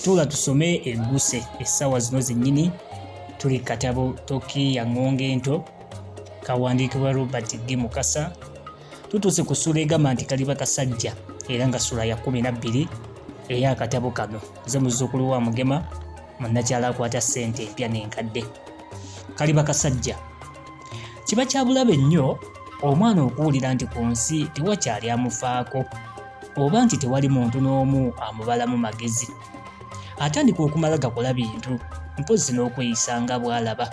Tuula tusome egguse essaawa zino zennyini. Tuli katabo Tokiiya Ŋŋongo Ento, kawandiikibwa Robert G. Mukasa. Tutuuse ku ssuula egamba nti Kaliba Kasajja, era nga ssuula ya 12 ey'akatabo kano. Nze muzzukulu wa Mugema, munnakyalo akwata ssente empya n'enkadde. Kaliba Kasajja. Kiba kya bulabe nnyo omwana okuwulira nti ku nsi tewakyali amufaako oba nti tewali muntu n'omu amubalamu magezi. Atandika okumala gakola bintu mpozzi n'okweyisa nga bw'alaba.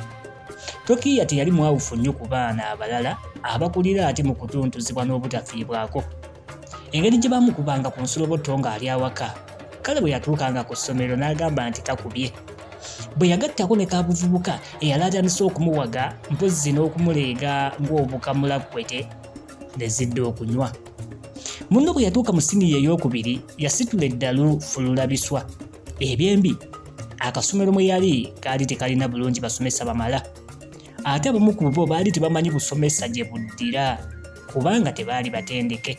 Tokiiya teyali mwawufu nnyo ku baana abalala abakulira ate mu kutuntuzibwa n'obutafiibwako. Engeri gye baamukubanga ku nsolobotto ng'ali awaka, kale bwe yatuukanga ku ssomero n'agamba nti kakubye. Bwe yagattako ne kaabuvubuka eyali atandise okumuwaga mpozzi n'okumuleega ng'obukamula kkwete ne zidda okunywa. Munno bwe yatuuka mu siniya ey'okubiri yasitula eddalu fululabiswa. Ebyembi akasomero mwe yali kaali tekalina bulungi basomesa bamala, ate abamu ku bo baali tebamanyi busomesa gye buddira kubanga tebaali batendeke.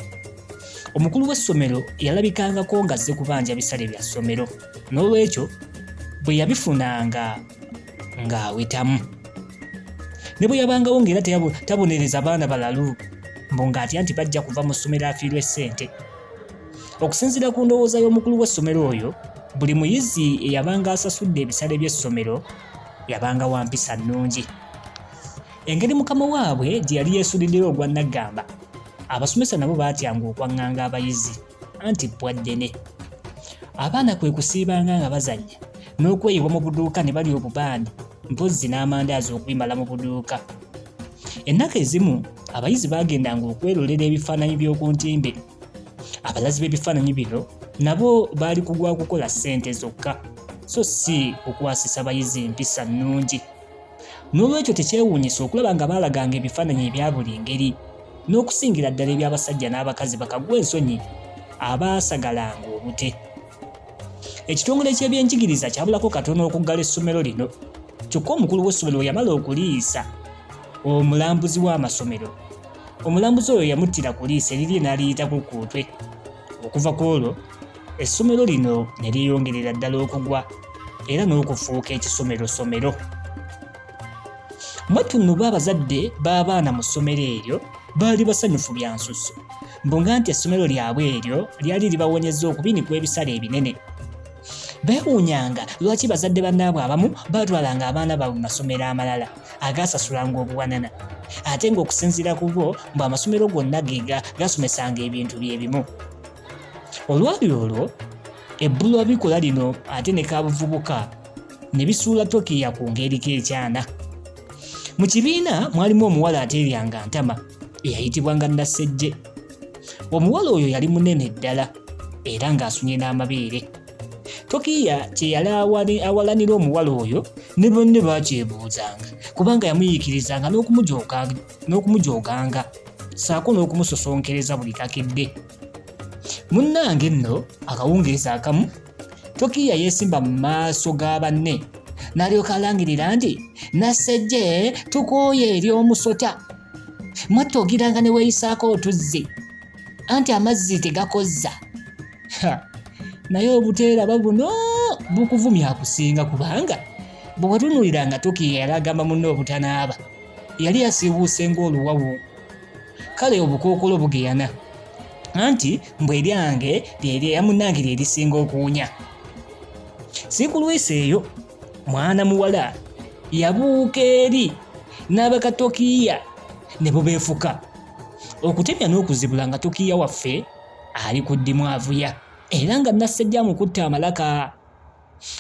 Omukulu w'essomero yalabikangako ng'azze kubanja bisale bya ssomero, n'olwekyo bwe yabifunanga ng'awetamu. Ne bwe yabangawo ng'era tabonereza baana balalu, mbu ng'atya nti bajja kuva mu ssomero afiirwe ssente. Okusinziira ku ndowooza y'omukulu w'essomero oyo, buli muyizi eyabanga asasudde ebisale by'essomero yabanga wa mpisa nnungi. Engeri mukama waabwe gye yali yeesuliddeyo ogwa nnaggamba, abasomesa nabo baatyanga okwaŋŋanga abayizi anti bbwa ddene. Abaana kwe kusiibanga nga bazannya n'okweyiwa mu buduuka ne balya obubaani mpozzi n'amandaazi okubimala mu buduuka. Ennaku ezimu abayizi baagendanga okwerolera ebifaananyi by'oku ntimbe. Abalazi b'ebifaananyi bino nabo baali ku gwa kukola ssente zokka so si kukwasisa bayizi mpisa nnungi. N'olwekyo tekyewuunyisa okulaba nga baalaganga ebifaananyi ebya buli ngeri n'okusingira ddala eby'abasajja n'abakazi bakagwa ensonyi abaasagalanga obute. Ekitongole ky'ebyenjigiriza kyabulako katono okuggala essomero lino, kyokka omukulu w'essomero bwe yamala okuliisa omulambuzi w'amasomero, omulambuzi oyo yamuttira ku liiso erirye n'aliyita ku kkuutwe. Okuva ku olwo essomero lino ne lyeyongerera ddala okugwa era n'okufuuka ekisomerosomero. Mwattu nno bo abazadde b'abaana mu ssomero eryo baali basanyufu bya nsusso mbu nga nti essomero lyabwe eryo lyali libawonyezza okubinikwa ebisale ebinene. Beewuunyanga lwaki bazadde bannaabwe abamu baatwalanga abaana baabwe mu masomero amalala agaasasulanga obuwanana ate ng'okusinziira ku bo mbu amasomero gonna ge gasomesanga ebintu bye bimu. Olwali olwo ebbulwa bikola lino ate ne kabuvubuka ne bisuula Tokiya ku ng'eriko ekyana. Mu kibiina mwalimu omuwala ateeryanga ntama eyayitibwanga Nassejje. Omuwala oyo yali munene ddala era ng'asunye n'amabeere. Tokiya kye yali awalanira omuwala oyo ne banne baakyebuuzanga kubanga yamuyiikirizanga n'okumujooganga ssaako n'okumusosonkereza buli kakedde. Munnange nno akawungeezi akamu Tokiya yeesimba mu maaso ga banne n'alyoka alangirira nti Nassejje tukooye ery'omusota. Mwattu ogiranga ne weeyisaako otuzzi anti amazzi tegakozza. Naye obuteeraba buno bukuvumya akusinga kubanga bwe watunuuliranga Tokiya yali agamba munne obutanaaba yali yasiiwuuse ng'oluwawu. Kale obukookolo bugeyana anti mbu eryange lyerya munnange lye lisinga okuwunya. Siikulwisa eyo mwana muwala yabuuka eri n'abaka Tokiya ne bubeefuka okutemya n'okuzibula nga Tokiya waffe ali ku ddimu avuya era nga Nassejja amukutte amalaka.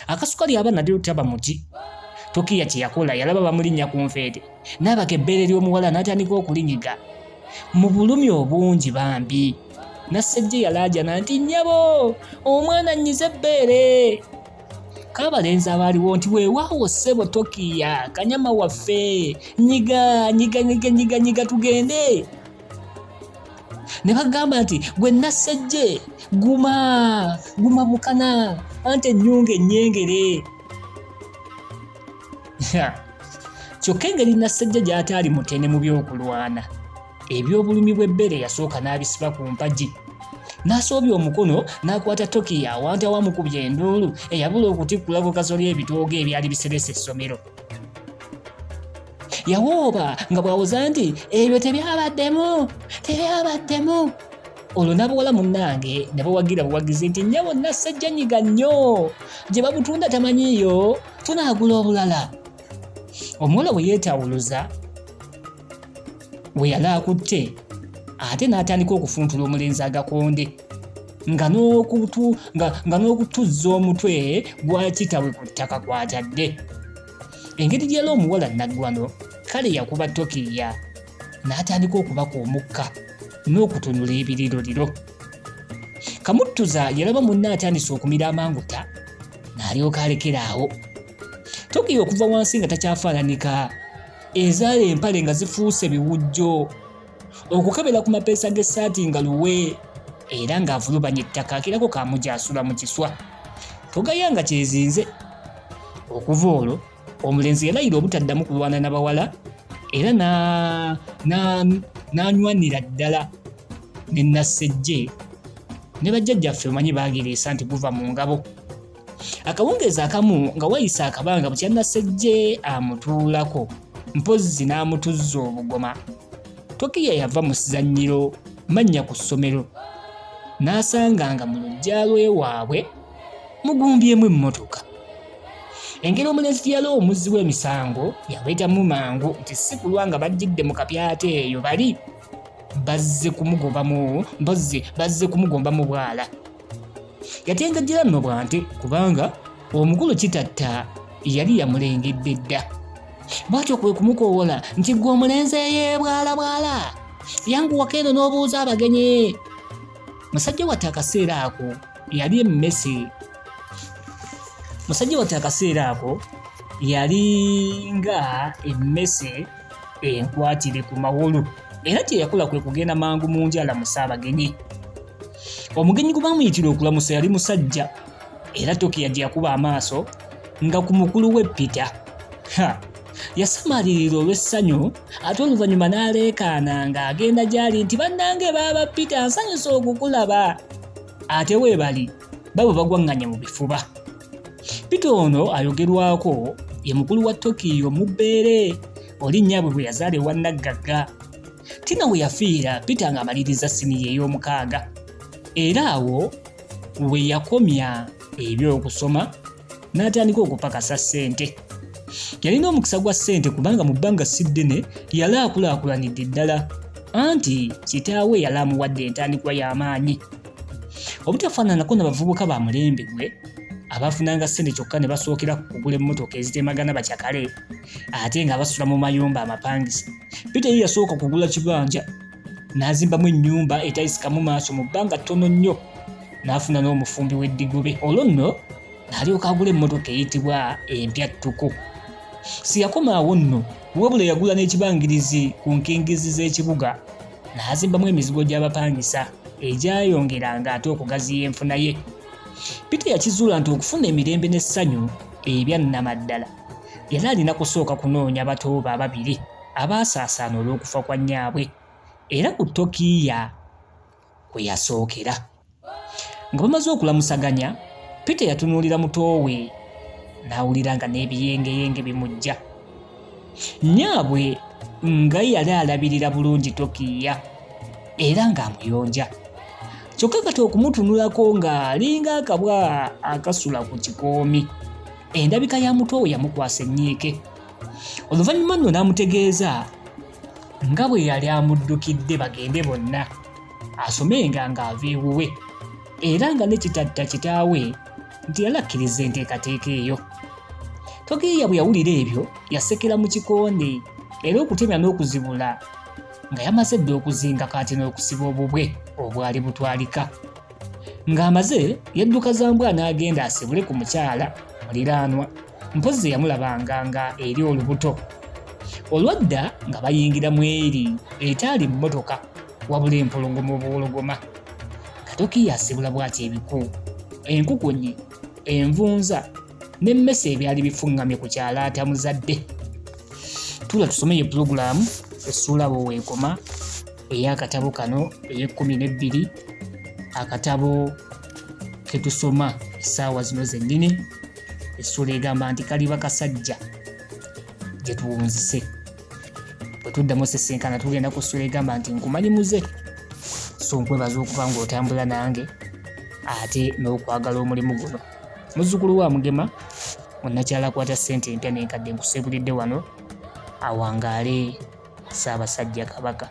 Akasukali aba nalyo taba muti. Tokiya kye yakola yalaba bamulinnya ku nfeete n'abaka ebbeere ly'omuwala n'atandika okulinyiga mu bulumi obungi bambi. Nassejje yalaajana nti nnyabo omwana nnyize ebbeere. K'abalenzi abaaliwo nti weewaawo ssebo Tokiya kanyama waffe nyiga nyiga nyiga nyiga nyiga tugende. Ne bagamba nti gwe Nassejje guma guma bukana anti ennyungu ennyengere. Kyokka engeri Nassejje gy'ataali mutene mu by'okulwana, eby'obulumi bw'ebbere yasooka n'abisiba ku mpagi. N'asoobya omukono n'akwata Tokiyo awantu awamukubye enduulu eyabula okutikkula ku kasolya ebitoogo ebyali biserese essomero. Yawooba nga bw'awoza nti ebyo tebyabaddemu, tebyabaddemu. Olwo n'abawala munnange ne bawagira buwagizi nti nnyabo Nassejje nyiga nnyo, gye babutunda tamanyiiyo, tunaagula obulala. Omuwala bwe yeetawuluza we yali akutte ate n'atandika okufuntula omulenzi agakonde nga n'okutuzza omutwe gwa kitabwe ku ttaka kw'atadde. Engeri gye yali omuwala naggwano kale yakuba tokiya n'atandika okubaka omukka n'okutunula ebiriroliro. Kamuttuza yalaba munne atandise okumira amanguta n'alyoka alekera awo. Tokiya okuva wansi nga takyafaananika ezaala empale nga zifuuse biwujjo okukebera ku mapeesa g'essaati nga luwe era ng'avulubanya ettaka akirako kamuja asula mu kiswa togaya nga kyezinze okuva olwo omulenzi yalayira obutaddamu kulwana na bawala era n'anywanira ddala ne Nassejje ne bajjajjaffe omanyi baagireesa nti guva mu ngabo. Akawungeezi akamu nga wayise akabanga bukya Nassejje amutuulako mpozzi n'amutuzza obugoma. Tokiya yava mu zzannyiro mannya ku ssomero n'asanga nga mu luggya lw'ewaabwe mugumbyemu emmotoka. Engeri omulenzi gye yali omuzzi w'emisango yawetamu mangu nti si kulwa nga bajjidde mu kapyata eyo bali bazze kumugobamu mpozzi bazze kumugombamu bwala. Yatengejjera nno bw'ante kubanga omukulu Kitatta yali yamulengedde dda. Bw'atyo kwe kumukoowola nti ggwe omulenzi eyeebwalabwala yanguwako eno n'obuuza abagenyi. Musajja wattu akaseera ako yali emmese. Musajja wattu akaseera ako yali nga emmese enkwatire ku mawolu era kye yakola kwe kugenda mangu mu nju alamuse abagenyi. Omugenyi gwe baamuyitira okulamusa yali musajja era Tokiya gye yakuba amaaso nga ku mukulu we Peter. Ha! Yasamaalirira olw'essanyu ate oluvannyuma n'aleekaana ng'agenda gy'ali nti bannange baaba Peter nsanyuse okukulaba. Ate weebali babo bagwaŋŋanye mu bifuba. Peter ono ayogerwako ye mukulu wa Tokiyo mubbeere oli nnyaabwe bwe yazaala ewa Naggagga. Tina we yafiira Peter ng'amaliriza siniya ey'omukaaga era awo we yakomya eby'okusoma n'atandika okupakasa ssente. Yalina omukisa gwa ssente kubanga mu bbanga si ddene yali akulaakulanidde ddala anti kitaawe yali amuwadde entandikwa y'amaanyi. Obutafaananako na bavubuka ba mulembe gwe abafunanga ssente kyokka ne basookera ku kugula emmotoka ezitemagana bakyakale ate nga basula mu mayumba amapangise. Peter ye yasooka kugula kibanja n'azimbamu ennyumba etayisikamu maaso mu bbanga ttono nnyo n'afuna n'omufumbi w'eddigobe olwo nno n'alyoka agula emmotoka eyitibwa empya ttuku. Siyakoma awo nno wabula yagula n'ekibangirizi ku nkingizi z'ekibuga n'azimbamu emizigo gy'abapangisa egyayongeranga ate okugaziya enfuna ye. Peter yakizuula nti okufuna emirembe n'essanyu ebya nnamaddala yali alina kusooka kunoonya bato be ababiri abaasaasaana olw'okufa kwa nnyaabwe era ku Tokiiya kwe yasookera. Nga bamaze okulamusaganya, Peter yatunuulira muto we n'awulira nga n'ebiyengeyenge bimujja. Nnyaabwe nga yali alabirira bulungi Tokiiya era ng'amuyonja. Kyokka kati okumutunulako ng'alinga akabwa akasula ku kikoomi. Endabika ya muto we yamukwasa ennyiike. Oluvannyuma nno n'amutegeeza nga bwe yali amuddukidde bagende bonna asomenga ng'ava ewuwe era nga ne Kitatta kitaawe nti yali akkiriza enteekateeka eyo. Tokiiya bwe yawulira ebyo yasekera mu kikonde era okutemya n'okuzibula nga yamaze dda okuzingako ate n'okusiba obubwe obwali butwalika. Ng'amaze yadduka za mbwa n'agenda asibule ku mukyala muliraanwa mpozzi yamulabanga nga eri olubuto. Olwadda nga bayingira mu eri etaali mmotoka wabula empologoma obuwologoma. Katoki asibula bw'ati ebiku, enkukunyi, envunza n'emmese ebyali bifuŋŋamye ku kyalo atamuzadde. Tuula tusome ye pulogulaamu essuula bwe weekoma ey'akatabo kano ey'ekkumi n'ebbiri. Akatabo ketusoma essaawa zino zennyini, essuula egamba nti Kaliba Kasajja gye tuwunzise. Bwe tuddamu sisinkana, tugenda ku ssuula egamba nti Nkumanyi Muze. So nkwebaza okuba ng'otambula nange ate n'okwagala omulimu guno. Muzzukulu wa Mugema, munnakyala akwata ssente empya n'enkadde, nkuseebulidde wano. Awangaale Ssaabasajja Kabaka.